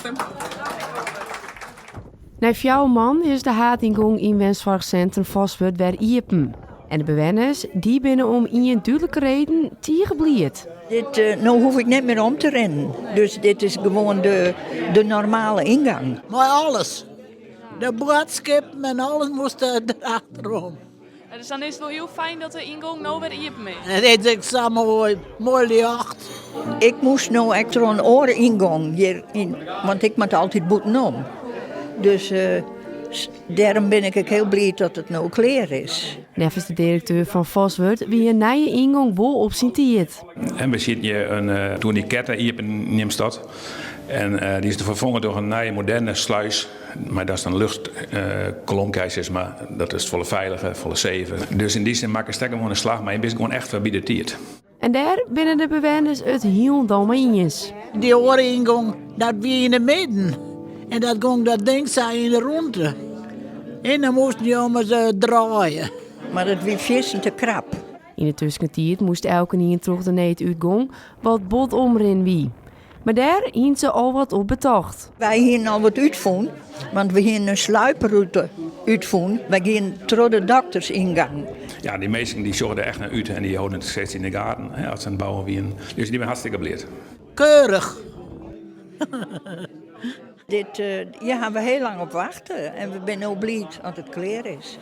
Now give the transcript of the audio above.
harte. Nei 4 moannen is de haadyngong yn wensoarchsintrum Foswert wer iepen. En de bewenners, dy binne om ien dúdlike reden tige bliid. Dit, eh, no hoech ik net mear om te rinnen. Dus dit is gewoan de, de normale yngang. Mei alles. De boadskippen en alles moast derachterom. Dus dan is it wol hiel fijn dat de yngong no wer iepen is. En it is ek sa moai, moai ljocht. Ik moast no ek troch in oare yngong hjir yn, want ik moat altyd bûtenom. Dus eh, dêrom bin ik ek hiel bliid dat it no klear is. Neffens de direkteur fan Foswert wie in nije yngong wol op syn tiid. En we sieten hjir in uh, tourniquette iepen neamst dat. En uh, dy is ferfongen troch in nije moderne sluis. Mar dat is in luchtkolom, sis mar. Dat is folle feiliger, folle safer. Dus yn dy sin makkest ek gewoan in slach, mar je bist gewoan echt foarby de tiid. En dêr binne de bewenners it hielendal mei iens. Dy oare yngong, dat wie yn de midden. En dat gong dat ding sa yn de rûnte. En dan moasten je ommers draaie. Mar it wie fierstente krap. Yn de tuskentiid moast elkenien troch de needútgong, wat bot omrin wie. Mar dêr hiene se al wat op betocht. Wy hiene al wat útfûn, want we hiene in sluiprûte útfûn. Wy giene troch de doktersyngang. Ja, dy minsken dy sjogge der echt nei út en dy hâlde it steeds yn de gaten hè, as se oan it bouwen wienen. Dus dy binne hartstikke bliid. Keurich. Dit, uh, hjir hawwe we hiel lang op wachte en we binne no bliid dat it klear is.